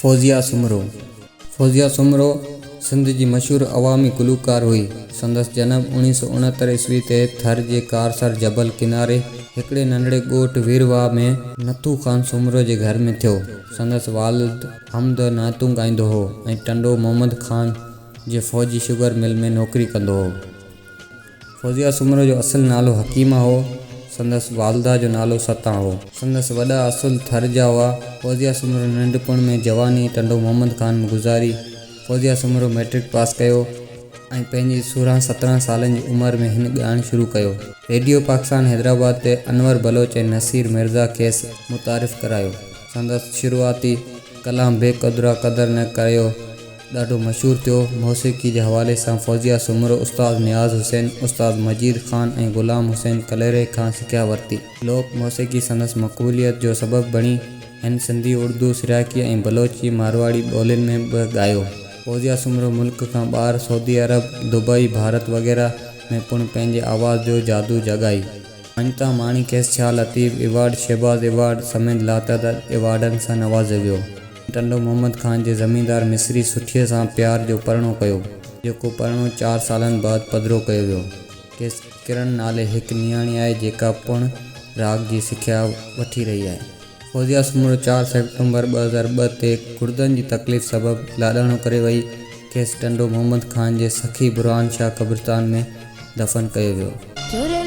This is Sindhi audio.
فوزيه سومرو، فوزيه سومرو سنڌ جي مشهور عوامي گلوڪار هئي. سندس جنم اوڻيهه سؤ اڻهتر عيسوي تي ٿر جي ڪارسر جبل ڪناري هڪڙي ننڍڙي ڳوٺ ويرواهه ۾ نٿو خان سومرو جي گهر ۾ ٿيو. سندس والد حمد نعتون ڳائيندو هو ۽ ٽنڊو محمد خان جي فوجي شگر مل ۾ نوڪري ڪندو هو. فوزيه سومرو جو اصل نالو حڪيمه هو. سندس والده جو نالو ستان هو. سندس وڏا اصل ٿر جا هئا. فوزيه سومرو ننڍپڻ ۾ جواني ٽنڊو محمد خان ۾ گذاري. فوزيه سومرو مئٽرڪ پاس ڪيو ۽ پنهنجي سورهن سترهن سالن جي عمر ۾ هن ڳائڻ شروع ڪيو. ريڊيو پاڪستان حيدرآباد تي انور بلوچ ۽ نصير مرزا کيس متعارف ڪرايو. سندس شروعاتي ڪلام بي قدرا قدر نه ڪريو ڏاڍو مشهور ٿيو. موسيقي جي حوالي سان فوزيه سومرو استاد نياز حسين، استاد مجيد خان ۽ غلام حسين ڪليري کان سکيا ورتي. لوڪ موسيقي سندس مقبوليت جو سبب بڻي. هن سنڌي، اردو، سرائيڪي ۽ بلوچي، مارواڙي ٻولين ۾ به ڳايو. فوزيه سومرو ملڪ کان ٻاهر سعودي عرب، دبئي، ڀارت وغيره ۾ پڻ پنهنجي آواز جو جادو جڳائي. مڃتا ماڻي کيس شاهه لطيف ايوارڊ، شهباز ايوارڊ سميت لاتعداد ايوارڊن سان نوازيو ويو. ٽنڊو محمد خان جي زميندار مصري سٺيء سان پيار جو پرڻو ڪيو، جيڪو پرڻو چار سالن بعد پڌرو ڪيو ويو. کيس ڪرڻ نالي هڪ نياڻي آهي، جيڪا پڻ راڳ جي سکيا وٺي رهي آهي. فوزيه سومرو چار سيپٽمبر 2002 تي گڙدن جي تڪليف سبب لاڏاڻو ڪري وئي. کيس ٽنڊو محمد خان جي سخي برهان شاهه قبرستان ۾ دفن ڪيو ويو.